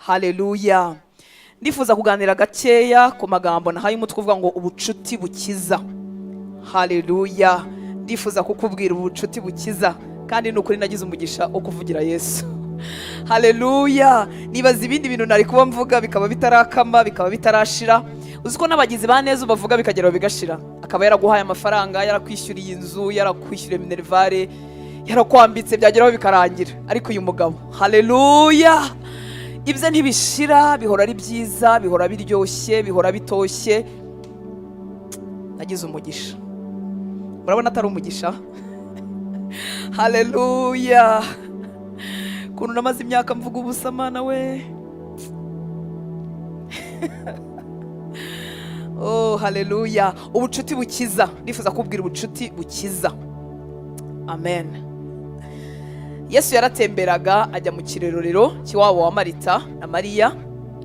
Haleluya. Ndifuza kuganira gakeya ku magambo nahaye umutwe uvuga ngo ubucuti bukiza. Haleluya. Ndifuza kukubwira ubucuti bukiza, kandi ni ukuri nagize umugisha wo kuvugira Yesu. Haleluya. Nibaza ibindi bintu nari kuba mvuga bikaba bitarakama, bikaba bitarashira. Uzi ko n'abagizi ba neza ubavuga bikageraho bigashira, akaba yaraguhaye amafaranga, yarakwishyuriye inzu, yarakwishyuriye minerval, yarakwambitse, byageraho bikarangira. Ariko uyu mugabo, haleluya, ibye ntibishira, bihora ari byiza, bihora biryoshye, bihora bitoshye. Nagize umugisha. Murabona atari umugisha? Haleluya. Ukuntu namaze imyaka mvuga ubusa, Mana we! Oh, haleluya. Ubucuti bukiza. Ndifuza kubwira ubucuti bukiza. Amen. Yesu yaratemberaga ajya mu kirorero cy'iwabo wa Marita na Mariya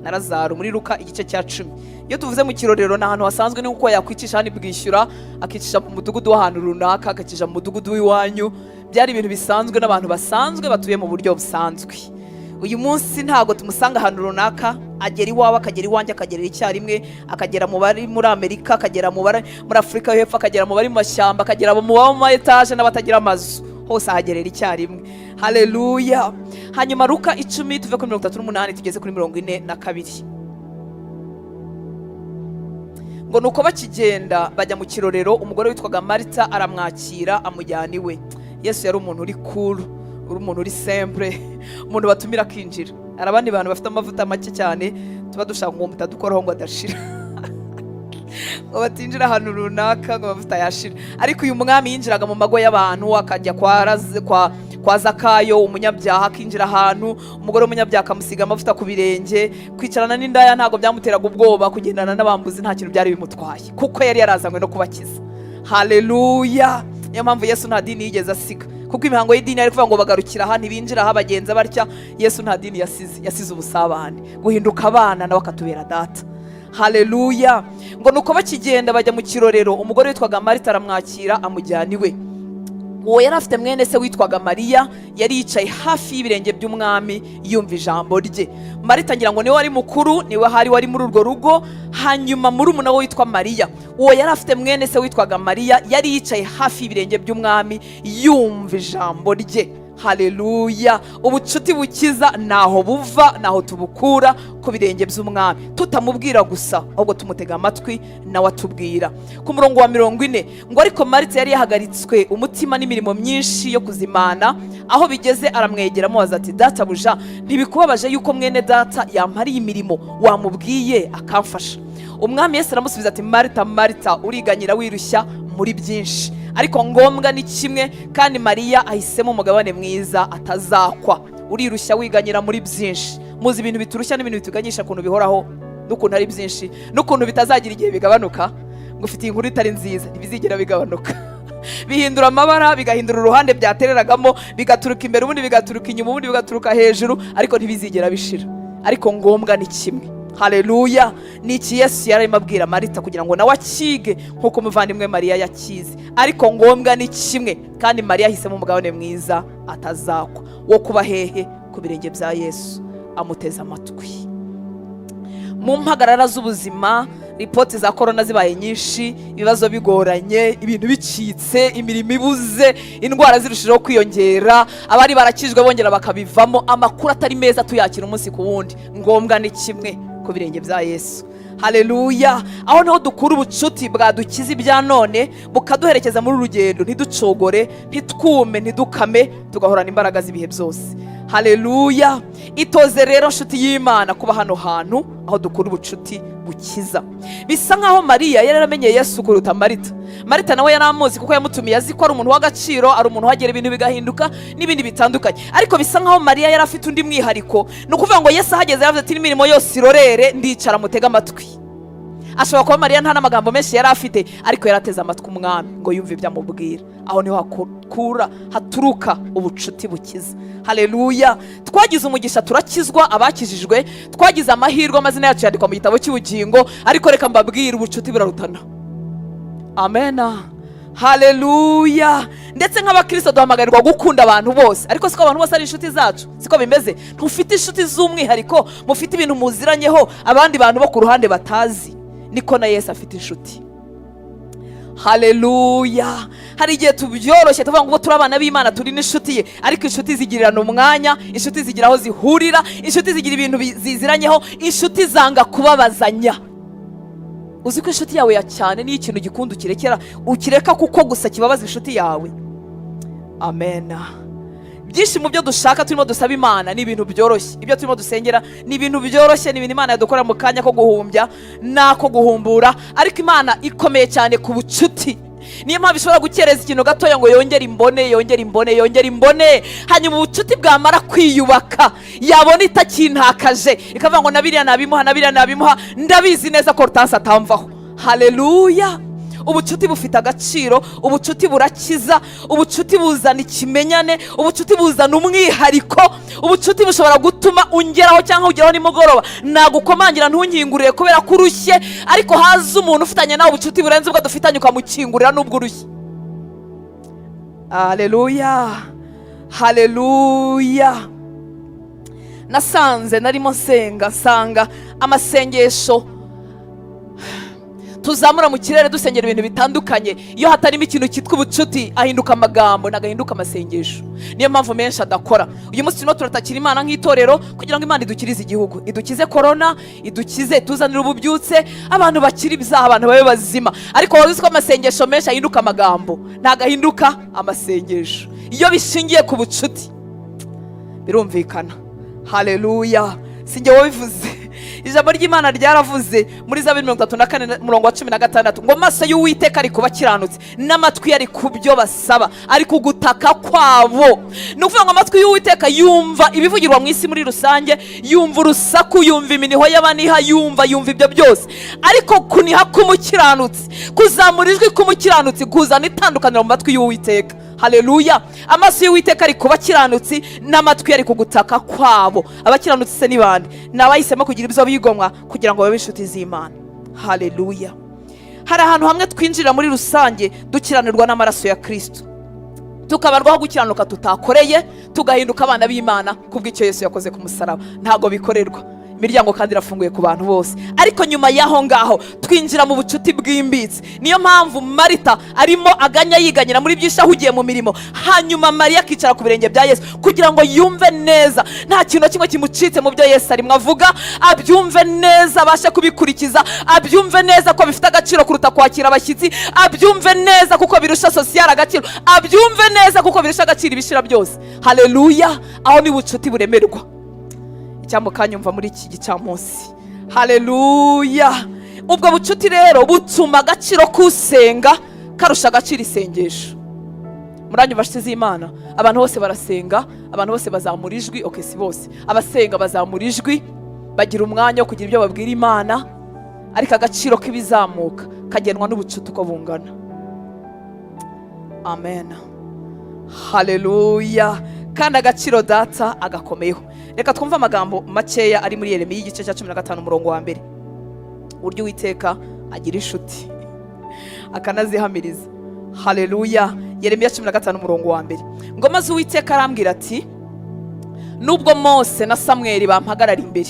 na Lazaro, muri Luka igice cya 10. Iyo tuvuze mu kirorero, ni ahantu hasanzwe, ni uko yakwicisha hano bwishyura, akicisha mu mudugudu w'ahantu runaka, akicisha mu mudugudu w'iwanyu. Byari ibintu bisanzwe n'abantu basanzwe batuye mu buryo busanzwe. Uyu munsi ntabwo tumusanga ahantu runaka, agera iwawe, akagera iwanjye, akagerera icyarimwe, akagera mu bari muri Amerika, akagera mu bari muri Afurika yo Hepfo, akagera mu bari mu mashyamba, akagera mu baba mu ma etaje n'abatagira amazu, hose ahagerera icyarimwe. Haleluya. Hanyuma Luka 10, tuve kuri 38 tugeze kuri 42. Ngo nuko bakigenda bajya mu kirorero, umugore witwaga Marita aramwakira, amujyana iwe. Yesu yari umuntu uri cool, uri umuntu uri simple, umuntu batumira akinjira. Hari abandi bantu bafite amavuta make cyane tuba dushaka ngo mutadukoraho ngo adashira, ngo batinjira ahantu runaka ngo amavuta yashira. Ariko uyu mwami yinjiraga mu mago y'abantu, akajya kwa Zakayo umunyabyaha, akinjira ahantu umugore w'umunyabyaha akamusiga amavuta ku birenge. Kwicarana n'indaya ntabwo byamuteraga ubwoba, kugendana n'abambuzi nta kintu byari bimutwaye, kuko yari yarazanywe no kubakiza. Haleluya. Niyo mpamvu Yesu nta dini yigeze asiga, kuko imihango y'idini yari kuvuga ngo bagarukira aha, ntibinjira aha, bagenza batya. Yesu nta dini yasize, yasize ubusabane, guhinduka abana nawe akatubera data. Haleluya. Ngo nuko bakigenda bajya mu kirorero, umugore witwaga Marita aramwakira, amujyana iwe. Uwo yari afite mwene se witwaga Mariya, yari yicaye hafi y'ibirenge by'Umwami yumva ijambo rye. Marita ngira ngo niwe wari mukuru, niwe hari wari muri urwo rugo. Hanyuma murumuna we witwa Mariya, uwo yari afite mwene se witwaga Mariya, yari yicaye hafi y'ibirenge by'Umwami yumva ijambo rye. Haleluya. Ubucuti bukiza ntaho buva, ntaho tubukura, ku birenge by'Umwami, tutamubwira gusa, ahubwo tumutega amatwi nawe atubwira. Ku murongo wa 40 ngo: "Ariko Marita yari yahagaritswe umutima n'imirimo myinshi yo kuzimana. Aho bigeze aramwegera, amubaza ati: 'Databuja, ntibikubabaje yuko mwene data yampariye imirimo? Wamubwiye akamfasha.' Umwami Yesu aramusubiza ati: 'Marita, Marita, uriganyira wirushya muri byinshi, ariko ngombwa ni kimwe, kandi Mariya ahisemo umugabane mwiza atazakwa.'" Urirushya wiganyira muri byinshi. Muzi ibintu biturushya n'ibintu bituganyisha ukuntu bihoraho, n'ukuntu ari byinshi, n'ukuntu bitazagira igihe bigabanuka. Ngo ufite inkuru itari nziza: ntibizigera bigabanuka. Bihindura amabara, bigahindura uruhande byatereragamo, bigaturuka imbere, ubundi bigaturuka inyuma, ubundi bigaturuka hejuru, ariko ntibizigera bishira. Ariko ngombwa ni kimwe. Haleluya. Ni iki Yesu yari arimo abwira Marita kugira ngo nawe akige nk'uko umuvandimwe Mariya yakize? Ariko ngombwa ni kimwe, kandi Mariya ahisemo umugabane mwiza atazakwa, wo kuba hehe? Ku birenge bya Yesu, amuteze amatwi. Mu mpagarara z'ubuzima, ripoti za korona zibaye nyinshi, ibibazo bigoranye, ibintu bicitse, imirimo ibuze, indwara zirushijeho kwiyongera, abari barakijwe bongera bakabivamo, amakuru atari meza tuyakira umunsi ku wundi, ngombwa ni kimwe: ku birenge bya Yesu. Haleluya. Aho niho dukura ubucuti bwadukiza ibya none, bukaduherekeza muri uru rugendo, ntiducogore, ntitwume, ntidukame, tugahorana imbaraga z'ibihe byose. Haleluya. Itoze rero, nshuti y'Imana, kuba hano hantu aho dukura ubucuti bukiza. Bisa nkaho Mariya yari yaramenye Yesu kuruta Marita. Marita nawe yari amuzi kuko yamutumiye azi ko ari umuntu w'agaciro, ari umuntu uhagera ibintu bigahinduka n'ibindi bitandukanye. Ariko bisa nkaho Mariya yari afite undi mwihariko. Ni ukuvuga ngo Yesu ahageze yavuze ati: "N'imirimo yose irorere, ndicara mutege amatwi." Ashobora kuba Mariya nta n'amagambo menshi yari afite, ariko yarateze amatwi Umwami ngo yumve ibyo amubwira. Aho niho hakura, haturuka ubucuti bukiza. Haleluya. Twagize umugisha turakizwa, abakijijwe twagize amahirwe, amazina yacu yandikwa mu gitabo cy'ubugingo. Ariko reka mbabwire, ubucuti burarutana. Amena. Haleluya! Ndetse nk'abakristo duhamagarirwa gukunda abantu bose, ariko siko abantu bose ari inshuti zacu, siko bimeze. Ntufite inshuti z'umwihariko, mufite ibintu muziranyeho abandi bantu bo ku ruhande batazi. Niko na Yesu afite inshuti. Haleluya! Hari igihe tubyoroshye tuvuga ngo ubwo turi abana b'Imana turi n'inshuti ye, ariko inshuti zigirirana umwanya, inshuti zigira aho zihurira, inshuti zigira ibintu ziziranyeho, inshuti zanga kubabazanya. Uzi ko inshuti yawe ya cyane niyo ikintu gikunda ukirekera, ukireka kuko gusa kibabaza inshuti yawe? Amena. Byinshi mu byo dushaka, turimo dusaba Imana, ni ibintu byoroshye. Ibyo turimo dusengera ni ibintu byoroshye, ni ibintu Imana yadukora mu kanya ko guhumbya n'ako guhumbura. Ariko Imana ikomeye cyane ku bucuti, niyo mpamvu ishobora gukereza ikintu gatoya ngo yongere imbone, yongere imbone, yongere imbone. Hanyuma ubucuti bwamara kwiyubaka, yabona itakintakaje, ikavuga ngo na biriya nabimuha, na biriya nabimuha, ndabizi neza ko Hortense atamvaho. Haleluya! Ubucuti bufite agaciro, ubucuti burakiza, ubucuti buzana ikimenyane, ubucuti buzana umwihariko. Ubucuti bushobora gutuma ungeraho cyangwa ugeraho nimugoroba, nagukomangira ntunkingurire kubera ko urushye, ariko haza umuntu ufitanye nawe ubucuti burenze ubwo dufitanye, ukamukingurira n'ubwo urushye. Haleluya, haleluya! Nasanze narimo nsenga, nsanga amasengesho tuzamura mu kirere dusengera ibintu bitandukanye, iyo hatarimo ikintu cyitwa ubucuti, ahinduka amagambo, ntabwo ahinduka amasengesho. Niyo mpamvu menshi adakora. Uyu munsi turimo turatakira Imana nk'itorero kugira ngo Imana idukirize igihugu, idukize korona, idukize, tuzanire ububyutse, abantu bakiri ibyaha, abantu babe bazima. Ariko wari uzi ko amasengesho menshi ahinduka amagambo, ntabwo ahinduka amasengesho iyo bishingiye ku bucuti? Birumvikana. Haleluya! Si njye wabivuze, ijambo ry'Imana ryaravuze muri Zaburi 34 umurongo wa 16 ngo amaso y'Uwiteka ari ku bakiranutsi n'amatwi ari ku byo basaba, ari ku gutaka kwabo. Ni ukuvuga ngo amatwi y'Uwiteka yumva ibivugirwa mu isi muri rusange, yumva urusaku, yumva iminiho y'abaniha, yumva ibyo byose, ariko kuniha k'umukiranutsi, kuzamura ijwi k'umukiranutsi kuzana itandukaniro mu matwi y'Uwiteka. Haleluya! Amaso y'Uwiteka ari ku bakiranutsi n'amatwi ari ku gutaka kwabo. Abakiranutsi se ni bande? Ni abahisemo kugira ibyo bigomwa kugira ngo babe inshuti z'Imana. Haleluya! Hari ahantu hamwe twinjirira muri rusange dukiranirwa n'amaraso ya Kirisito, tukabarwaho gukiranuka tutakoreye, tugahinduka abana b'Imana kubw'icyo Yesu yakoze ku musaraba. Ntabwo bikorerwa. Imiryango kandi irafunguye ku bantu bose, ariko nyuma y'aho ngaho twinjira mu bucuti bwimbitse. Niyo mpamvu Marita arimo aganya, yiganyira muri byinshi, ahugiye mu mirimo, hanyuma Mariya akicara ku birenge bya Yesu kugira ngo yumve neza, nta kintu na kimwe kimucitse mu byo Yesu arimo avuga, abyumve neza, abashe kubikurikiza, abyumve neza ko bifite agaciro kuruta kwakira abashyitsi, abyumve neza kuko birusha social agaciro, abyumve neza kuko birusha agaciro ibishira byose. Haleluya! Aho ni bucuti buremerwa. Icyambu kanyumva muri iki gicamunsi. Haleluya! Ubwo bucuti rero butuma agaciro k'usenga karusha agaciro isengesho. Muranyumva, nshuti z'Imana? Abantu bose barasenga, abantu bose bazamura ijwi. Okay, si bose. Abasenga bazamura ijwi, bagira umwanya wo kugira ibyo babwira Imana, ariko agaciro k'ibizamuka kagenwa n'ubucuti uko bungana. Amen, haleluya! Kandi agaciro Data agakomeyeho. Reka twumve amagambo makeya ari muri Yeremiya igice cya 15 umurongo wa 1, uburyo Uwiteka agira inshuti akanazihamiriza. Haleluya! Yeremiya 15 umurongo wa 1 ngo: "Maze Uwiteka arambwira ati: 'Nubwo Mose na Samweli bampagarara imbere,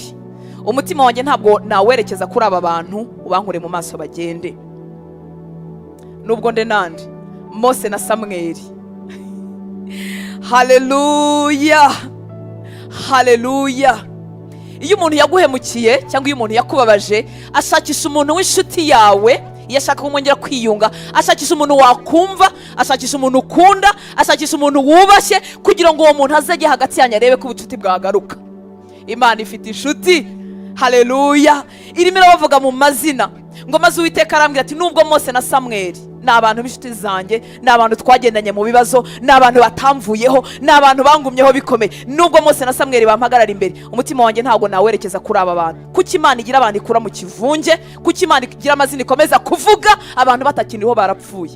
umutima wanjye ntabwo nawerekeza kuri aba bantu. Ubankure mu maso bagende.'" Nubwo nde nande? Mose na Samweli. Haleluya, haleluya! Iyo umuntu yaguhemukiye cyangwa iyo umuntu yakubabaje, ashakisha umuntu w'inshuti yawe. Iyo ashaka kumwongera kwiyunga, ashakisha umuntu wakumva, ashakisha umuntu ukunda, ashakisha umuntu wubashye, kugira ngo uwo muntu azajye hagati yanyu arebe ko ubucuti bwagaruka. Imana ifite inshuti. Haleluya! Irimo irabavuga mu mazina ngo: "Maze Uwiteka arambwira ati: 'Nubwo Mose na Samweli ni abantu b'inshuti zanjye, ni abantu twagendanye mu bibazo, ni abantu batamvuyeho, ni abantu bangumyeho bikomeye, nubwo Mose na Samweli bampagarara imbere, umutima wanjye ntabwo nawerekeza kuri aba bantu.'" Kuki Imana igira abantu ikura mu kivunge? Kuki Imana igira amazina ikomeza kuvuga abantu batakiriho, barapfuye?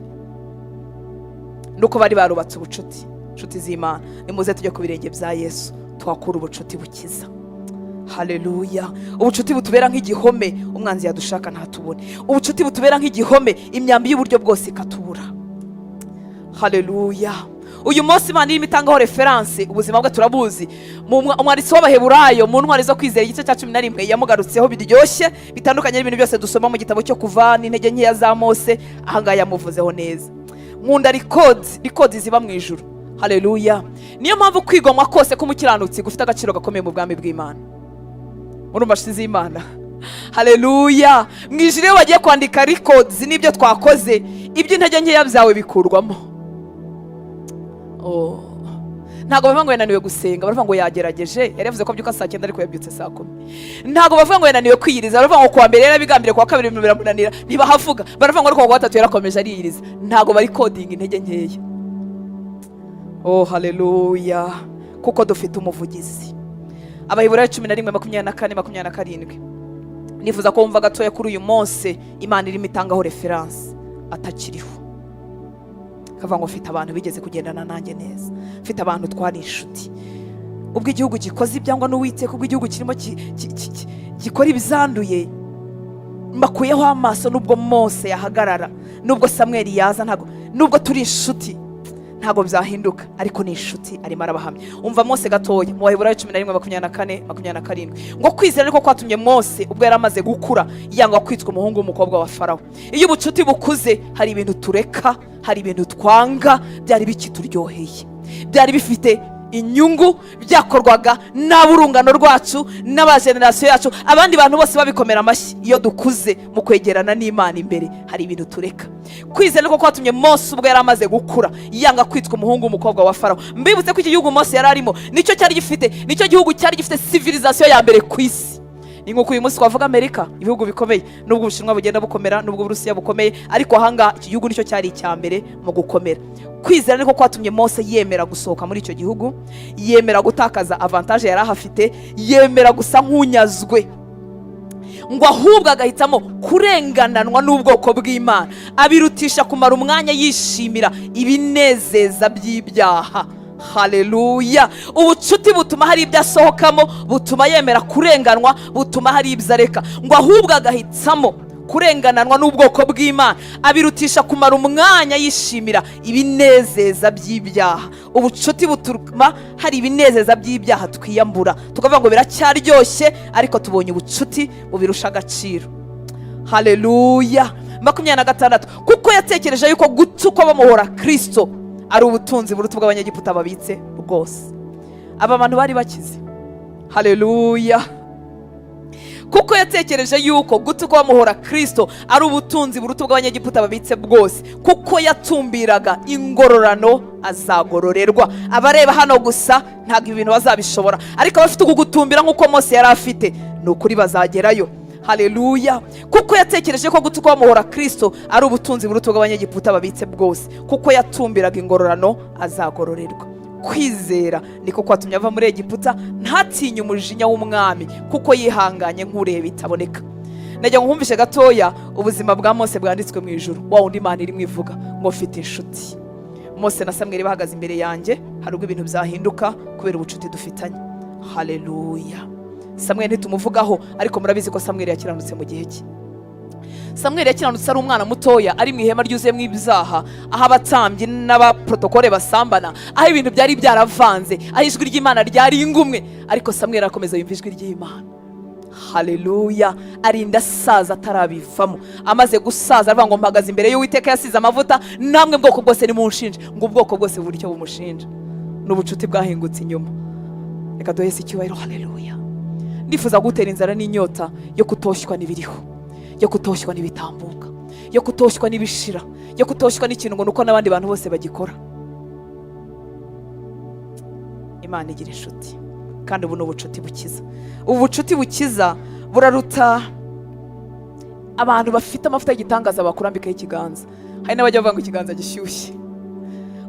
Nuko bari barubatse ubucuti. Inshuti z'Imana, nimuze tujye ku birenge bya Yesu, tuhakura ubucuti bukiza. Haleluya! Ubucuti butubera nk'igihome, umwanzi yadushaka ntatubone. Ubucuti butubera nk'igihome, imyambi y'uburyo bwose ikatubura. Haleluya! Uyu munsi Imana irimo itangaho référence, ubuzima bwe turabuzi. Umwanditsi w'Abaheburayo mu Ntwari zo Kwizera, igice cya 11, yamugarutseho biryoshye, bitandukanye n'ibintu byose dusoma mu gitabo cyo Kuva n'intege nkeya za Mose. Ahangaha yamuvuzeho neza. Nkunda record ziba mu ijuru. Haleluya! Niyo mpamvu kwigomwa kose k'umukiranutsi gufite agaciro gakomeye mu bwami bw'Imana. Murumva ashize Imana. Haleluya! Mu ijuru iyo bagiye kwandika records n'ibyo twakoze, iby'intege nkeya byawe bikurwamo. Oh. Ntabwo bavuga ngo yananiwe gusenga, baravuga ngo yagerageje, yari yavuze ko abyuka saa 9 ariko yabyutse saa 10. Ntabwo bavuga ngo yananiwe kwiyiriza, baravuga ngo kuwa mbere yarabigambiriye, kuwa kabiri ibintu biramunanira, ntibahavuga. Baravuga ngo ariko kuwa gatatu yarakomeje ariyiriza. Ntabwo bari recordinga intege nkeya. Oh, haleluya! Kuko dufite umuvugizi. Abaheburayo 11, 24, 27. Nifuza ko wumva gatoya kuri uyu munsi Imana irimo itangaho référence atakiriho, kavuga ngo mfite abantu bigeze kugendana nanjye neza, mfite abantu twari inshuti. Ubwo igihugu gikoze ibyangwa n'Uwiteka, ubwo igihugu kirimo gikora ibizanduye, mbakuyeho amaso. Nubwo Mose yahagarara, nubwo Samweli yaza, ntabwo, nubwo turi inshuti, ntabwo byahinduka, ariko ni inshuti arimo arabahamya. Umva Mose gatoya mu Baheburayo 11, 24, 27, ngo kwizera niko kwatumye Mose, ubwo yari amaze gukura, yanga kwitwa umuhungu w'umukobwa wa Farawo. Iyo ubucuti bukuze, hari ibintu tureka, hari ibintu twanga byari bikituryoheye, byari bifite inyungu, byakorwaga n'aburungano rwacu n'aba génération yacu, abandi bantu bose babikomera amashyi. Iyo dukuze mu kwegerana n'Imana imbere, hari ibintu tureka. Kwizera niko kwatumye Mose, ubwo yari amaze gukura, yanga kwitwa umuhungu w'umukobwa wa Farawo. Mbibutse ko iki gihugu Mose yari arimo nicyo cyari gifite, nicyo gihugu cyari gifite civilisation ya mbere ku isi. Ni nk'uko uyu munsi twavuga Amerika, ibihugu bikomeye, nubwo Ubushinwa bugenda bukomera, nubwo Uburusiya bukomeye, ariko ahangaha iki gihugu nicyo cyari icya mbere mu gukomera. Kwizera niko kwatumye Mose yemera gusohoka muri icyo gihugu, yemera gutakaza avantage yari ahafite, yemera gusa nk'unyazwe, ngo ahubwo agahitamo kurengananwa n'ubwoko bw'Imana, abirutisha kumara umwanya yishimira ibinezeza by'ibyaha. Haleluya! Ubucuti butuma hari ibyo asohokamo, butuma yemera kurenganwa, butuma hari ibyo areka, ngo ahubwo agahitamo kurengananwa n'ubwoko bw'Imana, abirutisha kumara umwanya yishimira ibinezeza by'ibyaha. Ubucuti butuma hari ibinezeza by'ibyaha twiyambura, tukavuga ngo biracyaryoshye, ariko tubonye ubucuti bubirusha agaciro. Haleluya! 26, kuko yatekereje yuko gutukwa bamuhora Kirisito ari ubutunzi buruta ubw'Abanyegiputa babitse bwose. Aba bantu bari bakize. Haleluya! Kuko yatekereje yuko gutukwa bamuhora Kirisito ari ubutunzi buruta ubw'Abanyegiputa babitse bwose, kuko yatumbiraga ingororano azagororerwa. Abareba hano gusa ntabwo ibintu bazabishobora, ariko abafite uku gutumbira nk'uko Mose yari afite, ni ukuri bazagerayo. Haleluya! Kuko yatekereje ko gutukwa bamuhora Kirisito ari ubutunzi buruta ubw'Abanyegiputa babitse bwose, kuko yatumbiraga ingororano azagororerwa. Kwizera niko kwatumye ava muri Egiputa, ntatinye umujinya w'umwami, kuko yihanganye nk'ureba itaboneka. Najya nkumvishe gatoya ubuzima bwa Mose bwanditswe mu ijuru, wa wundi Imana irimo ivuga ngo mfite inshuti. Mose na Samweli bahagaze imbere yanjye. Hari ubwo ibintu byahinduka kubera ubucuti dufitanye. Haleluya! Samweli ntitumuvugaho, ariko murabizi ko Samweli yakiranutse mu gihe cye. Samweli yakiranutse ari umwana mutoya, ari mu ihema ryuzuyemo ibyaha, aho abatambyi n'abaprotokole basambana, aho ibintu byari byaravanze, aho ijwi ry'Imana ryari ingumwe, ariko Samweli arakomeza yumva ijwi ry'Imana. Haleluya! Arinda asaza atarabivamo. Amaze gusaza aravuga ngo mpagaze imbere y'Uwiteka yasize amavuta, namwe bwoko bwose nimunshinje. Ngo ubwoko bwose buri icyo bumushinja, ni ubucuti bwahingutse inyuma. Reka duhese icyubahiro. Haleluya! Ndifuza gutera inzara n'inyota yo kutoshywa n'ibiriho, yo kutoshywa n'ibitambuka, yo kutoshywa n'ibishira, yo kutoshywa n'ikintu ngo ni uko n'abandi bantu bose bagikora. Imana igira inshuti, kandi ubu ni ubucuti bukiza. Ubu bucuti bukiza buraruta abantu bafite amavuta y'igitangaza bakurambikaho ikiganza. Hari n'abajya bavuga ngo ikiganza gishyushye.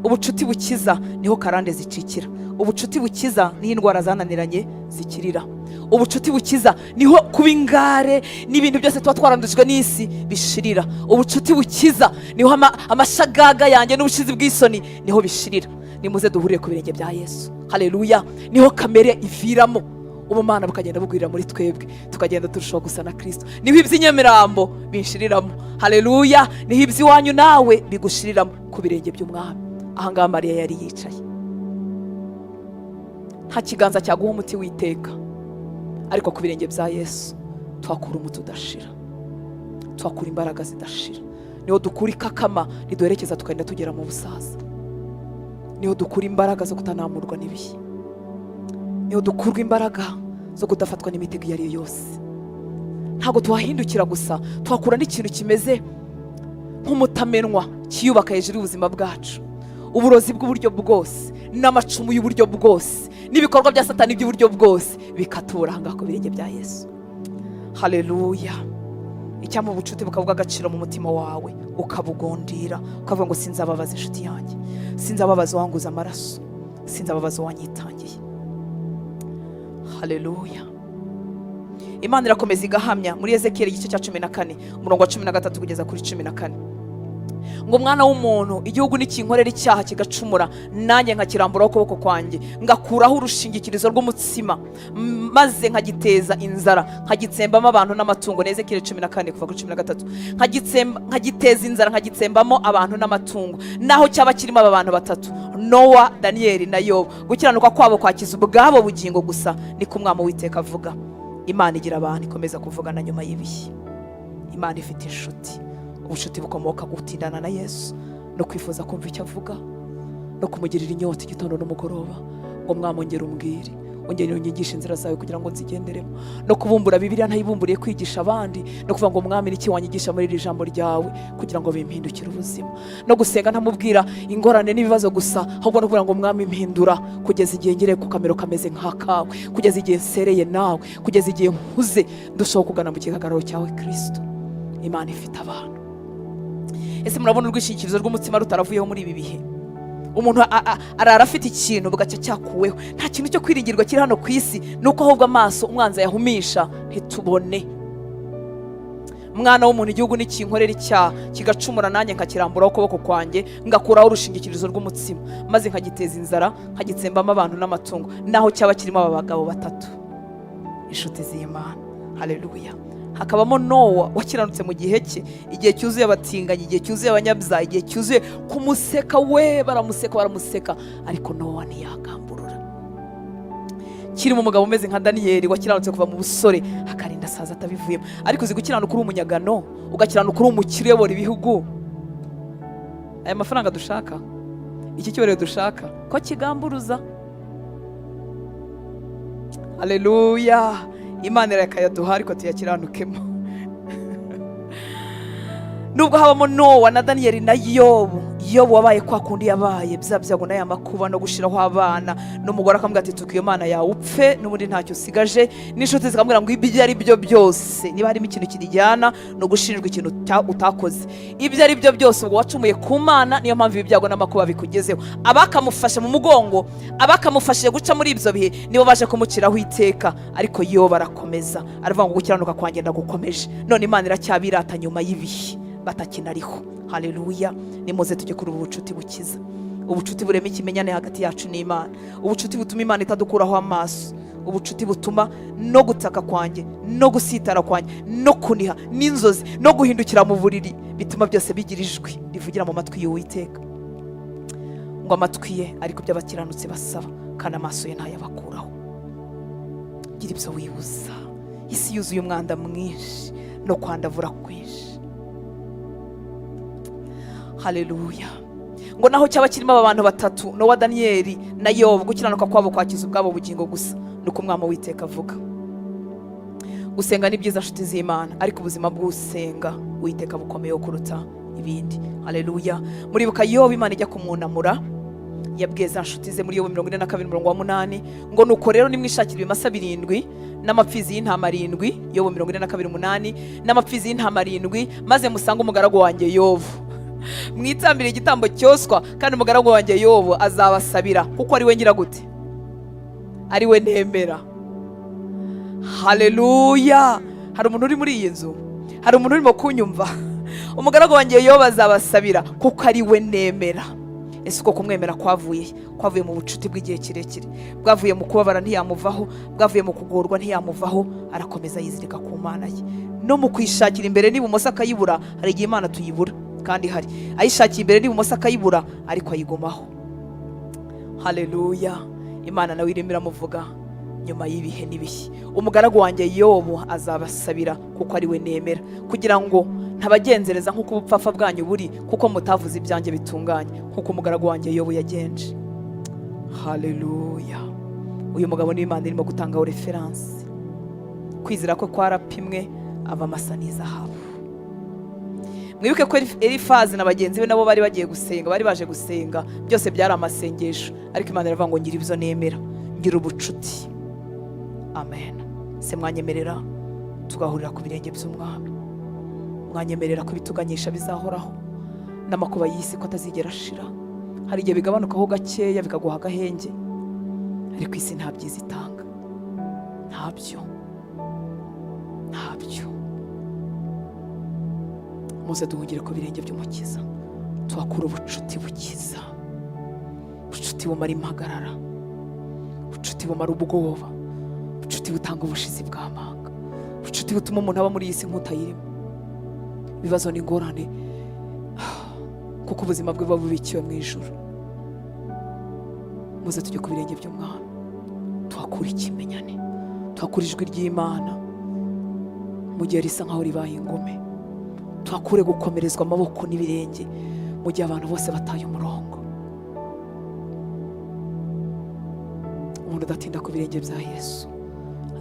Ubucuti bukiza niho karande zicikira. Ubucuti bukiza niho indwara zananiranye zikirira. Ubucuti bukiza niho kuba ingare n'ibintu byose tuba twarandujwe n'isi bishirira. Ubucuti bukiza niho amashagaga yanjye n'ubushizi bw'isoni niho bishirira. Nimuze duhurire ku birenge bya Yesu. Haleluya! Niho kamere iviramo, ubumana bukagenda bugwirira muri twebwe, tukagenda turushaho gusa na Kirisito. Niho iby'inyamirambo binshiriramo. Haleluya! Niho iby'iwanyu nawe bigushiriramo ku birenge by'Umwami. Ahangaha Mariya yari yicaye. Nta kiganza cyaguha umuti w'iteka, ariko ku birenge bya Yesu tuhakura umuti udashira, tuhakura imbaraga zidashira. Niho dukura ikakama riduherekeza tukagenda tugera mu busaza. Niho dukura imbaraga zo kutanamurwa n'ibihe. Niho dukurwa imbaraga zo kudafatwa n'imitego iyo ari yo yose. Ntabwo tuhahindukira gusa, tuhakura n'ikintu kimeze nk'umutamenwa kiyubaka hejuru y'ubuzima bwacu. Uburozi bw'uburyo bwose n'amacumu y'uburyo bwose n'ibikorwa bya Satani by'uburyo bwose bikatura ahangaha ku birenge bya Yesu. Haleluya! Icyampa ubucuti bukaba ubw'agaciro mu mutima wawe, ukabugondira, ukavuga ngo: "Sinzababaza inshuti yanjye, sinzababaza uwanguza amaraso, sinzababaza uwanyitangiye." Haleluya! Imana irakomeza igahamya muri Ezekiyeli igice cya 14, umurongo wa 13 kugeza kuri 14, ngo: "Mwana w'umuntu, igihugu nikinkorera icyaha kigacumura, nanjye nkakiramburaho ukuboko kwanjye, ngakuraho urushingikirizo rw'umutsima, maze nkagiteza inzara, nkagitsembamo abantu n'amatungo." Ni Ezekiyeli 14 kuva kuri 13. Nkagiteza inzara, nkagitsembamo abantu n'amatungo, naho cyaba kirimo aba bantu batatu, Nowa, Daniyeli na Yobu, gukiranuka kwabo kwakiza ubwabo bugingo gusa, niko Umwami Uwiteka avuga. Imana igira abantu ikomeza kuvugana nyuma y'ibihe. Imana ifite inshuti. Ubucuti bukomoka gutindana na Yesu no kwifuza kumva icyo avuga no kumugirira inyota igitondo n'umugoroba, ngo: "Mwamongera umbwire, ongera unyigishe inzira zawe kugira ngo nzigenderemo." No kubumbura Bibiliya ntayibumburiye kwigisha abandi, no kuvuga ngo: "Mwami, niki wanyigisha muri iri jambo ryawe kugira ngo bimpindukire ubuzima?" No gusenga ntamubwira ingorane n'ibibazo gusa, ahubwo no kuvuga ngo: "Mwami, mpindura kugeza igihe ngereye ku kamero kameze nk'akawe, kugeza igihe nsereye nawe, kugeza igihe nkuze ndushaho kugana mu kihagararo cyawe, Kirisito." Imana ifite abantu. Ese murabona urwishingikirizo rw'umutima rutaravuyeho muri ibi bihe? Umuntu arara afite ikintu, bugacya cyakuweho. Nta kintu cyo kwiringirwa kiri hano ku isi, ni uko ahubwo amaso umwanzi ayahumisha ntitubone. "Mwana w'umuntu, igihugu nikinkorera icyaha kigacumura, nanjye nkakiramburaho ukuboko kwanjye, ngakuraho urushingikirizo rw'umutsima, maze nkagiteza inzara, nkagitsembamo abantu n'amatungo, naho cyaba kirimo aba bagabo batatu, inshuti z'Imana." Haleluya! Hakabamo Nowa wakiranutse mu gihe cye, igihe cyuzuye abatinganyi, igihe cyuzuye abanyabyaha, igihe cyuzuye kumuseka we, baramuseka, baramuseka, ariko Nowa ntiyagamburura. Kirimo umugabo umeze nka Daniyeli wakiranutse kuva mu busore, akarinda asaza atabivuyemo. Ariko uzi gukiranuka uri umunyagano, ugakiranuka uri umukire uyobora ibihugu? Aya mafaranga dushaka, iki cyubahiro dushaka, ko kigamburuza? Haleluya! Imana irakayaduha, ariko tuyakiranukemo. Nubwo habamo Nowa na Daniyeli na Yobu, Yobu wabaye kwa kundi yabaye, bya byago n'aya makuba no gushiraho abana, n'umugore akamubwira ati: "Tuka iyo Mana yawe upfe, n'ubundi ntacyo usigaje," n'inshuti zikamubwira ngo ibyo ari byo byose, niba harimo ikintu kirijyana ni ugushinjwa ikintu utakoze, ibyo ari byo byose ubwo wacumuye ku Mana, niyo mpamvu ibi byago n'amakuba bikugezeho. Abakamufashe mu mugongo, abakamufashije guca muri ibyo bihe, nibo baje kumuciraho iteka. Ariko Yobu arakomeza, aravuga ngo: "Gukiranuka kwanjye ndagukomeje." None Imana iracyabirata nyuma y'ibihe batakinariho. Haleluya! Nimuze tujye kuri ubu bucuti bukiza, ubucuti burema ikimenyane hagati yacu n'Imana, ubucuti butuma Imana itadukuraho amaso, ubucuti butuma no gutaka kwanjye no gusitara kwanjye no kuniha n'inzozi no guhindukira mu buriri, bituma byose bigira ijwi rivugira mu matwi y'Uwiteka, ngo amatwi ye ariko ibyo abakiranutsi basaba, kandi amaso ye ntayabakuraho. Gira ibyo wibuza. Isi yuzuye umwanda mwinshi no kwandavura kwinshi. Haleluya! Ngo naho cyaba kirimo aba bantu batatu, Nowa, Daniyeli na Yobu, gukiranuka kwabo kwakiza ubwabo bugingo gusa, nuko Umwami Uwiteka avuga. Gusenga ni byiza, nshuti z'Imana, ariko ubuzima bw'usenga Uwiteka bukomeye kuruta ibindi. Haleluya! Muribuka Yobu, Imana ijya kumwunamura, yabwiye za nshuti ze muri Yobu 42 umurongo wa 8 ngo: "Nuko rero nimwishakira ibimasa birindwi n'amapfizi y'intama arindwi." Yobu 42:8, "n'amapfizi y'intama arindwi, maze musange umugaragu wanjye Yobu, mwitambire igitambo cyoswa, kandi umugaragu wanjye Yobu azabasabira, kuko ari we ngira gute? Ari we nemera." Haleluya! Hari umuntu uri muri iyi nzu? Hari umuntu urimo kunyumva? "Umugaragu wanjye Yobu azabasabira, kuko ari we nemera." Ese uko kumwemera kwavuye he? Kwavuye mu bucuti bw'igihe kirekire, bwavuye mu kubabara ntiyamuvaho, bwavuye mu kugorwa ntiyamuvaho. Arakomeza yizirika ku Mana ye, no mu kwishakira imbere n'ibumoso akayibura. Hari igihe Imana tuyibura kandi Kandi hari ayishakiye imbere n'ibumoso akayibura, ariko ayigumaho. Haleluya! Imana nawe irimo iramuvuga nyuma y'ibihe n'ibihe. Umugaragu wanjye Yobu azabasabira, kuko ari we nemera, kugira ngo ntabagenzereza nk'uko ubupfapfa bwanyu buri, kuko mutavuze ibyanjye bitunganye nk'uko umugaragu wanjye Yobu yagenje. Haleluya! Uyu mugabo niwe Imana irimo gutangaho référence. Kwizera ko kwarapimwe, ava amasa n'izahabu. Mwibuke ko Elifazi na bagenzi be nabo bari bagiye gusenga, bari baje gusenga. Byose byari amasengesho, ariko Imana iravuga ngo ngira ibyo nemera, ngira ubucuti. Amen. Se mwanyemerera tugahurira ku birenge by'Umwami? Mwanyemerera ko ibituganyisha bizahoraho, n'amakuba y'isi ko atazigera ashira? Hari igihe bigabanukaho gakeya, bikaguha agahenge, ariko isi nta byiza itanga, ntabyo, ntabyo. Muze duhungire ku birenge by'Umukiza, tuhakura ubucuti bukiza, ubucuti bumara impagarara, ubucuti bumara ubwoba, ubucuti butanga ubushizi bw'amanga, ubucuti butuma umuntu aba muri iyi si nk'utayirimo ibibazo n'ingorane, kuko ubuzima bwe buba bubikiwe mu ijuru. Muze tujye ku birenge by'Umwami, tuhakura ikimenyane, tuhakura ijwi ry'Imana mu gihe risa nkaho ribaye ingume, tuhakure gukomerezwa amaboko n'ibirenge mu gihe abantu bose bataye umurongo. Umuntu udatinda ku birenge bya Yesu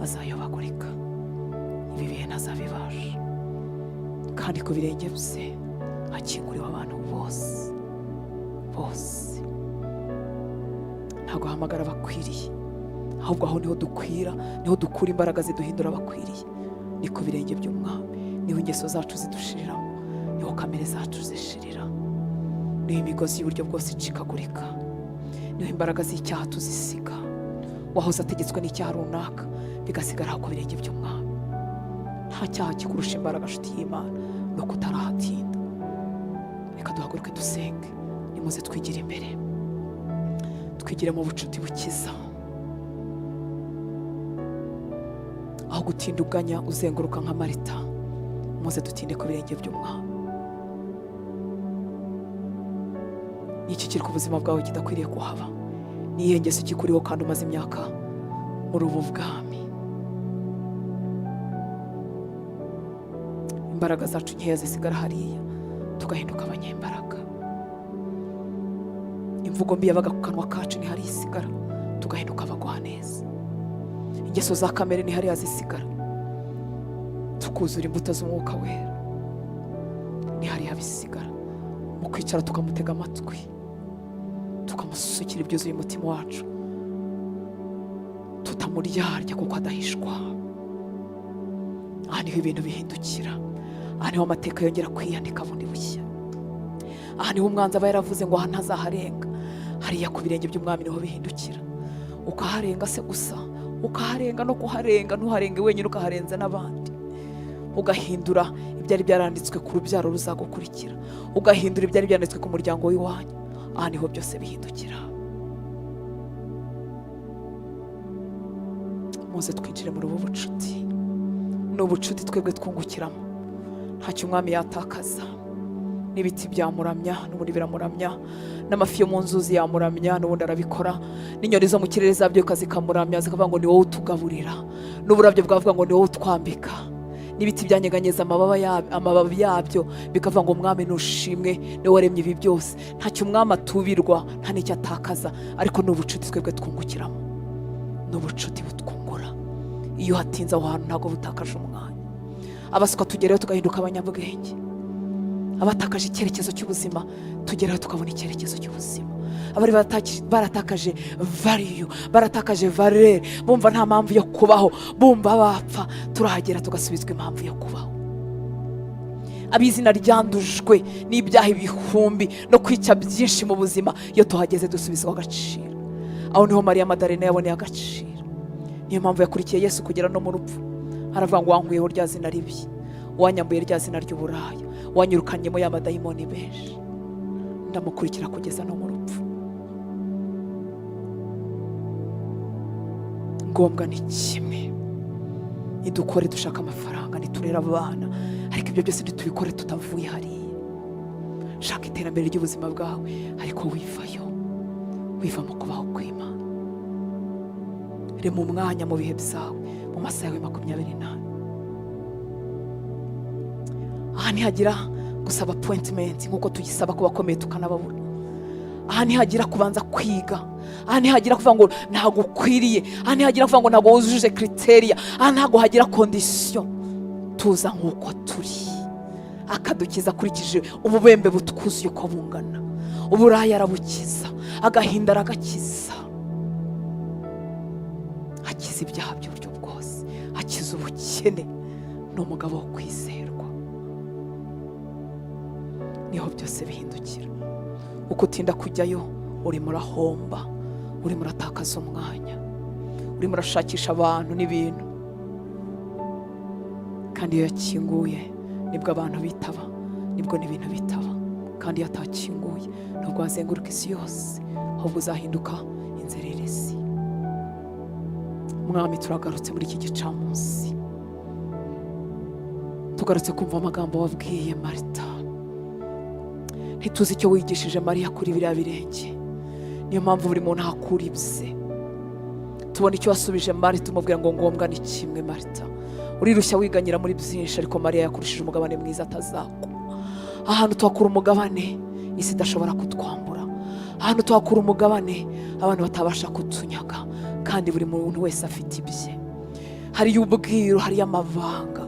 azayobagurika, ibi bihe ntazabibasha. Kandi ku birenge bye hakinguriwe abantu bose bose. Ntabwo ahamagara abakwiriye, ahubwo aho niho dukwira, niho dukura imbaraga ziduhindura abakwiriye. Ni ku birenge by'Umwami niho ingeso zacu zidushiriramo, niho kamere zacu zishirira, niho imigozi y'uburyo bwose icikagurika, niho imbaraga z'icyaha tuzisiga. Wahoze ategetswe n'icyaha runaka, bigasigara aho ku birenge by'Umwami. Nta cyaha kikurusha imbaraga, nshuti y'Imana, ni uko utarahatinda. Reka duhaguruke dusenge. Nimuze twigire imbere, twigire mu bucuti bukiza. Aho gutinda uganya uzenguruka nka Marita, muze dutinde ku birenge by'Umwami. Ni iki kiri ku buzima bwawe kidakwiriye kuhaba? Ni iyihe ngeso ikikuriho kandi umaze imyaka muri ubu bwami? Imbaraga zacu nkeya zisigara hariya, tugahinduka abanyembaraga. Imvugo mbi yabaga ku kanwa kacu ni hariya isigara, tugahinduka abagwaneza. Ingeso za kamere ni hariya zisigara, tukuzura imbuto z'Umwuka Wera. Ni hariya bisigara, mu kwicara tukamutega amatwi, tukamusukira ibyuzuye umutima wacu, tutamuryarya kuko adahishwa. Aha niho ibintu bihindukira, aha niho amateka yongera kwiyandika bundi bushya, aha niho umwanzi aba yaravuze ngo aha ntazaharenga. Hariya ku birenge by'Umwami niho bihindukira. Ukaharenga se gusa, ukaharenga no kuharenga, ntuharenge wenyine, ukaharenza n'abandi, ugahindura ibyari byaranditswe ku rubyaro ruzagukurikira, ugahindura ibyari byanditswe ku muryango w'iwanyu. Aha niho byose bihindukira. Muze twinjire muri ubu bucuti. Ni ubucuti twebwe twungukiramo, ntacyo Umwami yatakaza. N'ibiti byamuramya, n'ubundi biramuramya, n'amafi yo mu nzuzi yamuramya, n'ubundi arabikora, n'inyoni zo mu kirere zabyuka zikamuramya, zikavuga ngo ni wowe utugaburira, n'uburabyo bwavuga ngo ni wowe utwambika, n'ibiti byanyeganyeza amababi yabyo bikavuga ngo Umwami nushimwe, niwe waremye ibi byose. Ntacyo Umwami atubirwa, nta n'icyo atakaza, ariko ni ubucuti twebwe twungukiramo, ni ubucuti butwungura. Iyo uhatinze aho hantu ntabwo butakaje umwanya. Abaswa tugerayo tugahinduka abanyabwenge, abatakaje icyerekezo cy'ubuzima tugerayo tukabona icyerekezo cy'ubuzima, abari baratakaje value, baratakaje valeur, bumva nta mpamvu yo kubaho, bumva bapfa, turahagera tugasubizwa impamvu yo kubaho. Ab'izina ryandujwe n'ibyaha ibihumbi no kwica byinshi mu buzima, iyo tuhageze dusubizwa agaciro. Aho niho Mariya Madarena yaboneye agaciro. Niyo mpamvu yakurikiye Yesu kugera no mu rupfu. Aravuga ngo wankuyeho rya zina ribi, wanyambuye rya zina ry'uburaya, wanyirukanyemo ya madayimoni benshi, ndamukurikira kugeza no mu rupfu. Ngombwa ni kimwe, nidukore dushaka amafaranga, niturere abana, ariko ibyo byose ntitubikore tutavuye hariya. Shaka iterambere ry'ubuzima bwawe, ariko wivayo, wiva mu kubaho kw'Imana. Rema umwanya mu bihe byawe, mu masaha yawe 24. Aha ntihagira gusaba appointment nk'uko tuyisaba ku bakomeye tukanababura. Aha ntihagira kubanza kwiga. Aha ntihagira kuvuga ngo ntabwo ukwiriye. Aha ntihagira kuvuga ngo ntabwo wujuje criteria. Aha ntabwo hagira condition. Tuza nk'uko turi, akadukiza akurikije ububembe butwuzuye uko bungana. Uburaya arabukiza, agahinda aragakiza, akiza ibyaha by'uburyo bwose, akiza ubukene. Ni umugabo wo kwizerwa. Niho byose bihindukira. Uko utinda kujyayo, urimo urahomba, urimo uratakaza umwanya, urimo urashakisha abantu n'ibintu. Kandi iyo yakinguye, nibwo abantu bitaba, nibwo n'ibintu bitaba. Kandi iyo atakinguye, ntabwo wazenguruka isi yose, ahubwo uzahinduka inzererezi. Mwami, turagarutse muri iki gicamunsi, tugarutse kumva amagambo wabwiye Marita. Ntituzi icyo wigishije Mariya kuri biriya birenge. Niyo mpamvu buri muntu ahakura ibye. Tubona icyo wasubije Marita, umubwira ngo ngombwa ni kimwe. Marita, urirushya wiganyira muri byinshi, ariko Mariya yakurushije umugabane mwiza atazakwa. Ahantu tuhakura umugabane isi idashobora kutwambura, ahantu tuhakura umugabane abantu batabasha kutunyaga. Kandi buri muntu wese afite ibye. Hariyo ubwiru, hariyo amabanga,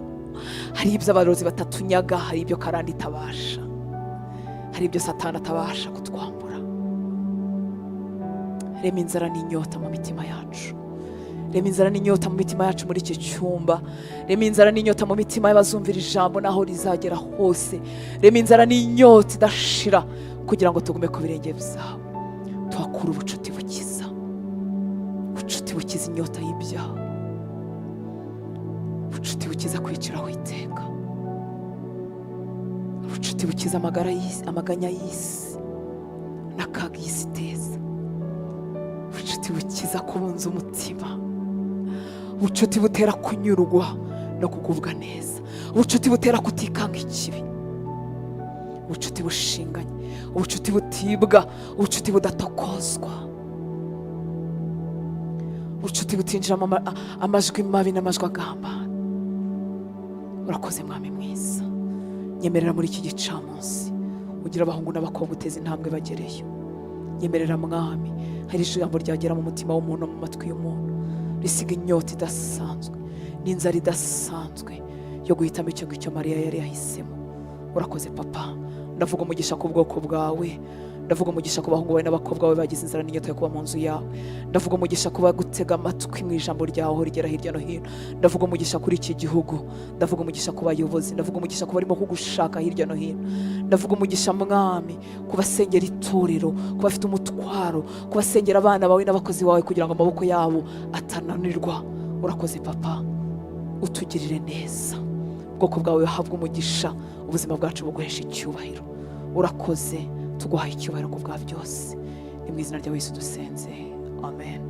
hari ibyo abarozi batatunyaga, hari ibyo karande itabasha, hari ibyo Satani atabasha kutwambura. Rema inzara n'inyota mu mitima yacu. Rema inzara n'inyota mu mitima yacu muri iki cyumba. Rema inzara n'inyota mu mitima y'abazumvira ijambo n'aho rizagera hose. Rema inzara n'inyota idashira kugira ngo tugume ku birenge byawe. Tuhakure ubucuti bukiza, ubucuti bukiza inyota y'ibyaha, ubucuti bukiza kwiciraho iteka, ubucuti bukiza amagara y'isi, amaganya y'isi n'akaga isi iteza, ubucuti bukiza kubunza umutima, ubucuti butera kunyurwa no kugubwa neza, ubucuti butera kutikanga ikibi, ubucuti bushinganye, ubucuti butibwa, ubucuti budatokozwa, ubucuti butinjiramo amajwi mabi n'amajwi agambana. Urakoze, Mwami mwiza. Nyemerera muri iki gicamunsi ugira abahungu n'abakobwa uteza intambwe bagereyo. Nyemerera, Mwami, hari ijambo ryagera mu mutima w'umuntu, mu matwi y'umuntu, risiga inyota idasanzwe n'inzara idasanzwe yo guhitamo icyo ngicyo Mariya yari yahisemo. Urakoze, Papa. Ndavuga umugisha ku bwoko bwawe. Ndavuga umugisha ku bahungu bawe n'abakobwa bawe bagize inzara n'inyota yo kuba mu nzu yawe. Ndavuga umugisha kuba gutega amatwi mu ijambo ryawe aho rigera hirya no hino. Ndavuga umugisha kuri iki gihugu. Ndavuga umugisha ku bayobozi. Ndavuga umugisha ku barimo kugushaka hirya no hino. Ndavuga umugisha, Mwami, ku basengera itorero, ku bafite umutwaro, ku basengera abana bawe n'abakozi bawe kugira ngo amaboko yabo atananirwa. Urakoze, Papa. Utugirire neza, ubwoko bwawe buhabwe umugisha, ubuzima bwacu buguhesha icyubahiro. Urakoze, tuguhaye icyubahiro ku bwa byose. Ni mu izina rya Yesu dusenze, amen.